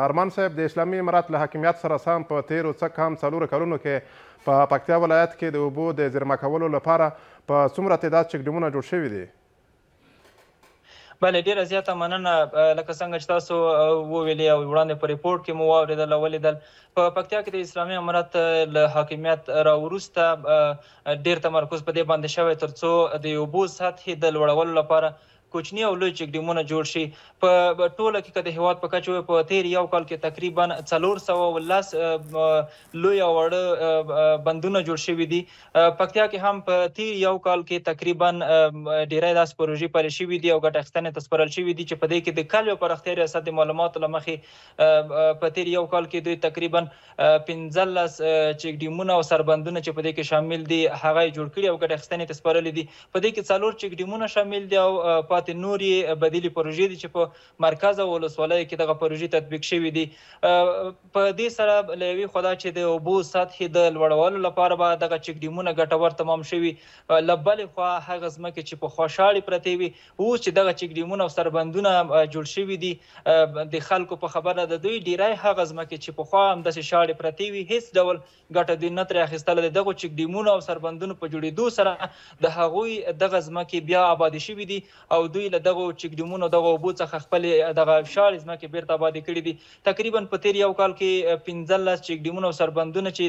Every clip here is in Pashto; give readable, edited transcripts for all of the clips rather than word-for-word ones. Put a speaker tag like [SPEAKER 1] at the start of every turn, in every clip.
[SPEAKER 1] ارمان صاحب، د اسلامي امارت له حاکمیت سره سم په تیرو څه کم 4 کلونو کې په پکتیا ولایت کې د اوبو د زیرمه کولو لپاره په څومره تعداد چکډیمونه جوړ شوي دي؟
[SPEAKER 2] بله، ډیره زیاته مننه. لکه څنګه چې تاسو وویلې او وړاندې په رپورټ کې مو واورېدل او ولیدل، په پکتیا کې د اسلامي امارت له حاکمیت را وروسته ډیر تمرکز په دې باندې شوی ترڅو د اوبو سطحې د لوړولو لپاره کوچني او لوی چکډیمونه جوړ شي. په ټوله کې که د هیواد په کچه په تیر یو کال کې تقریبا 410 لوی او واړه بندونه جوړ شوي دي. پکتیا کې هم په تیر یو کال کې تقریبا ډیری داسې پروژې پلي شوي دي او ګټه اخیستنې ته سپارل شوي دي چې په دې کې د کلیو پراختیا ریاست د معلوماتو له مخې په تیر یو کال کې دوی تقریبا 15 چکډیمونه او سربندونه چې په دې کې شامل دي هغه یې جوړ کړي او ګټه اخیستنې ته سپارلي دي. په دې کې 4 چکډیمونه شامل دي او پاتې نورې بدیلې پروژې دي چې په مرکز او ولسوالیو کې دغه پروژې تطبیق شوي دي. په دې سره له یوې خوا دا چې د اوبو سطحې د لوړولو لپاره به دغه چکډیمونه ګټور تمام شوي، له بلې خوا هغه ځمکې چې پخوا شاړې پرتې وي اوس چې دغه چکډیمونه او سربندونه جوړ شوي دي، د خلکو په خبره د دوی ډیری هغه ځمکې چې پخوا همداسې شاړې پرتې وي هیڅ ډول ګټه دوی نه ترې اخیستله. د دغو چکډیمونو او سربندونو په جوړېدو سره د هغوی دغه ځمکې بیا آبادې شوي دي او دوی له دغو چکډیمونو دغو اوبو څخه خپلې دغه شاړې ځمکې بیرته آبادې کړې دي. تقریبا په تیر یو کال کې 15 چکډیمونه او سربندونه چې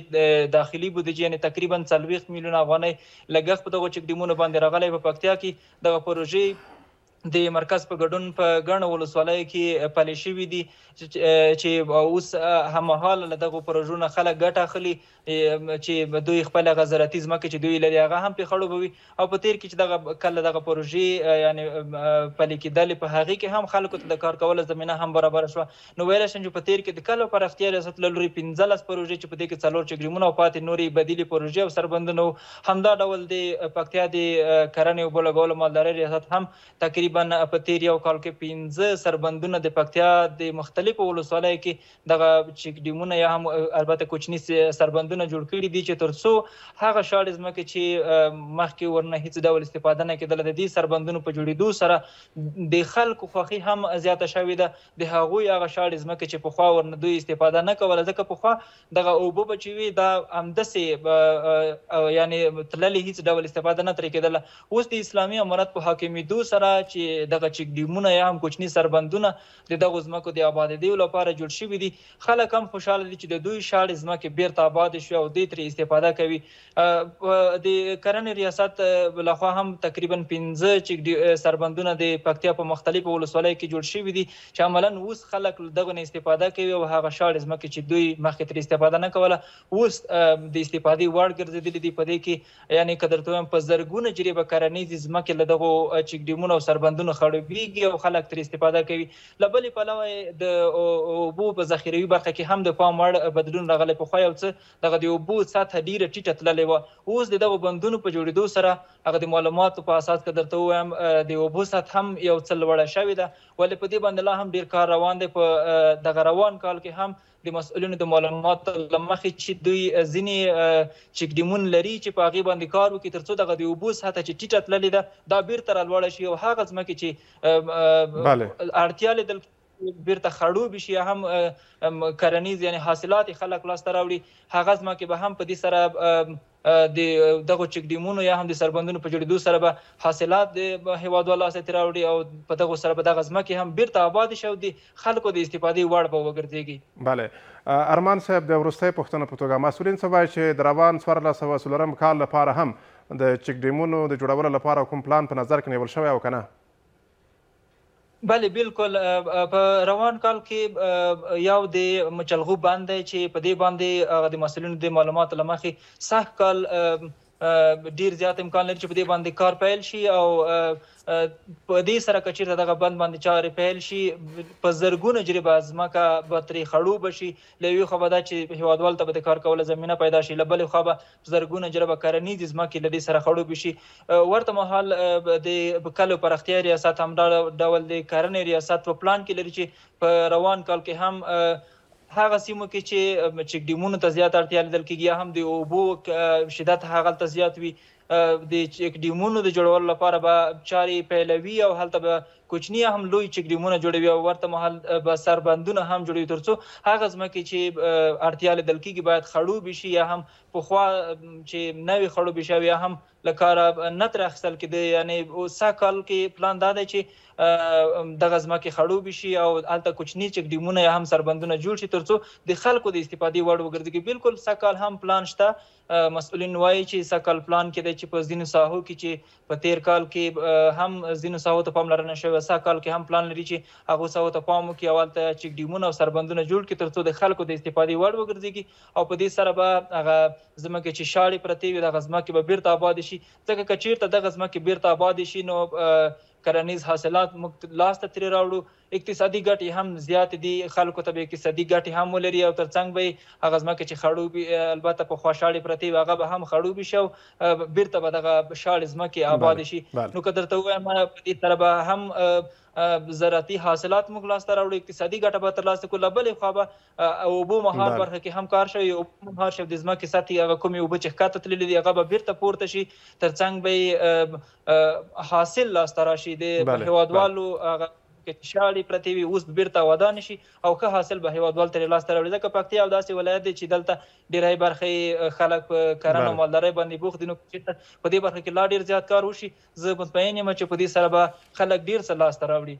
[SPEAKER 2] داخلي بودیجې یعنې تقریبا 40 میلیونه افغانۍ لګښت په دغو چکډیمونو باندې راغلی. په پکتیا کې دغه پروژې د مرکز په ګډون په ګڼو ولسوالیو کې پلي شوي دي چې اوس هممهاله له دغو پروژو نه خلک ګټه اخلي چې دوی خپل هغه زراعتي ځمکې چې دوی لري هغه هم پرې خړوبوي. او په تیر کې چې دغه کله دغه پروژې یعنې پلي کېدلې په هغې کې هم خلکو ته د کار کولو زمینه هم برابره شوه. نو ویلی شم چې په تیر کې د کلو پراختیا ریاست له لوري 15 پروژې چې په دې کې 4 چکډیمونه او پاتې نورې بدیلې پروژې او سربندونه وو. همدا ډول د پکتیا د کرنې اوبو لګولو مالدارۍ ریاست هم تقریبا په تیر یو کال کې 5 سربندونه د پکتیا د مختلفو ولسوالیو کې دغه چکډیمونه یا هم البته کوچني سربندونه جوړ کړي دي چې ترڅو هغه شاړې ځمکې چې مخکې ورنه هیڅ ډول استفاده نه کېدله د دې سربندونو په جوړېدو سره د خلکو خوښي هم زیاته شوې ده. د هغوی هغه شاړې ځمکې چې پخوا ورنه دوی استفاده نه کوله، ځکه پخوا دغه اوبه به چې وي دا همداسې یعنې تللې هیڅ ډول استفاده نه ترې کېدله. اوس د اسلامي امارت په حاکمېدو سره چې دغه چکډیمونه یا هم کوچني سربندونه د دغو ځمکو د آبادېدو لپاره جوړ شوي دي، خلک هم خوشحاله دي چې د دوی شاړې ځمکې بیرته آبادې شوې او دوی ترې استفاده کوي. د کرنې ریاست لخوا هم تقریبا 5 چکډي سربندونه د پکتیا په مختلفو ولسوالیو کې جوړ شوي دي چې عملا اوس خلک له دغو نه استفاده کوي او هغه شاړې ځمکې چې دوی مخکې ترې استفاده نه کوله اوس د استفادې وړ ګرځېدلي دي. په دې کې یعنې که درته ووایم په زرګونه جریبه کرنیزې ځمکې له دغو چکډیمونو او سربندونو خړوبېږي او خلک ترې استفاده کوي. له بلې پلوه د اوبو په ذخیروي برخه کې هم د پام وړ بدلون راغلی. پخوا یو څه دغه د اوبو سطحه ډیره ټیټه تللې وه، اوس د دغو بندونو په جوړېدو سره هغه د معلوماتو په اساس که درته ووایم د اوبو سطح هم یو څه لوړه شوې ده، ولې په دې باندې لا هم ډیر کار روان دی. په دغه روان کال کې هم د مسؤلینو د معلوماتو له مخې چې دوی ځینې چکډیمون لري چې په هغې باندې کار وکړي ترڅو دغه د اوبو سطحه چې ټیټه تللې ده دا بیرته رالوړه شي او هغه ځمکې چې اړتیا لیدل بیرته خړوبې شي یا هم کرنیز یعنې حاصلات یې خلک لاسته راوړي، هغه ځمکې به هم په دې سره د دغو چکډیمونو یا هم د سربندونو په جوړېدو سره به حاصلات د هیوادوالو لاسته ترې راوړي او په دغو سره به دغه ځمکې هم بیرته آبادې شي او د خلکو د استفادې وړ به وګرځېږي.
[SPEAKER 1] بله، ارمان صاحب، د وروستۍ پوښتنه په توګه مسؤلین څه وایي چې د روان 1404 کال لپاره هم د چکډیمونو د جوړولو لپاره کوم پلان په نظر کې نیول شوی او که نه؟
[SPEAKER 2] بله، بالکل. په روان کال کې یو د مچلغو بند دی چې په دې باندې هغه د مسؤلینو د معلوماتو له مخې سږ کال ډیر زیات امکان لري چې په دې باندې کار پیل شي او په دې سره که چېرته دغه بند باندې چارې پیل شي په زرګونه جریبه ځمکه به ترې خړوبه شي. له یوې خوا به دا چې هیوادوال ته به د کار کولو زمینه پیدا شي، له بلې خوا به زرګونه جریبه کرنیزې ځمکې له دې سره خړوبې شي. ورته مهال د کلیو پراختیا ریاست همدا ډول د کرنې ریاست په پلان کې لري چې په روان کال کې هم هغه سیمو کې چې چکډیمونو ته زیاته اړتیا لیدل کېږي یا هم د اوبو شدت هغلته زیات وي د چک ډیمونو د جوړولو لپاره به چارې پیلوي او هلته به کوچني یا هم لوی چک ډیمونه جوړوي او ورته مهال به سربندونه هم جوړوي ترڅو هغه ځمکې چې اړتیا لیدل کیږي باید خړوبې شي یا هم پخوا چې نوې خړوبې شوې یا هم له کاره نه ترې اخیستل کېده. یعنې سږ کال کې پلان دا دی چې دغه ځمکې خړوبې شي او هلته کوچني چک ډیمونه یا هم سربندونه جوړ شي ترڅو د خلکو د استفادې وړ وګرځي. بالکل سږ کال هم پلان شته، مسؤلین وایي چې سږ کال پلان کې دی چې په ځینو ساحو کې چې په تیر کال کې هم ځینو ساحو ته پاملرنه شوې، سږ کال کې هم پلان لري چې هغو ساحو ته پام وکړي او هلته چک ډیمونه او سربندونه جوړ کړي ترڅو د خلکو د استفادې وړ وګرځيږي او په دې سره به هغه ځمکې چې شاړې پرتې وي دغه ځمکې به بیرته آبادې شي. ځکه که چیرته دغه ځمکې بیرته آبادې شي نو کرنیز حاصلات موږ لاسته ترې راوړو، اقتصادي ګټې هم زیاتې دي، خلکو ته به اقتصادي ګټې هم ولري او ترڅنګ به یې هغه ځمکې چې خړوبې البته پخوا شاړې پرتې وي هغه به هم خړوبې شي او بیرته به دغه شاړې ځمکې آبادې شي. نو که درته ووایم په دې سره به هم زراعتي حاصلات موږ لاسته راوړو، اقتصادي ګټه به ترلاسه کړو، له بلې خوا به اوبو مهار برخه کې هم کار شوی، اوبو مهار شوی د ځمکې سطحې هغه کومې اوبه چې ښکته تللې دي هغه به بیرته پورته شي، ترڅنګ به یې حاصل لاسته راشي، د هېوادوالو هغه چې شاړې پرتې وي اوس به بیرته ودانې شي او ښه حاصل به هېوادوال ترې لاسته راوړي. ځکه پکتیا یو داسې ولایت دی چې دلته ډېری برخې خلک په کرنه او مالدارۍ باندې بوخت دي، نو چېرته په دې برخه کې لا ډېر زیات کار وشي زه مطمئن یم چې په دې سره به خلک ډېر څه لاسته راوړي.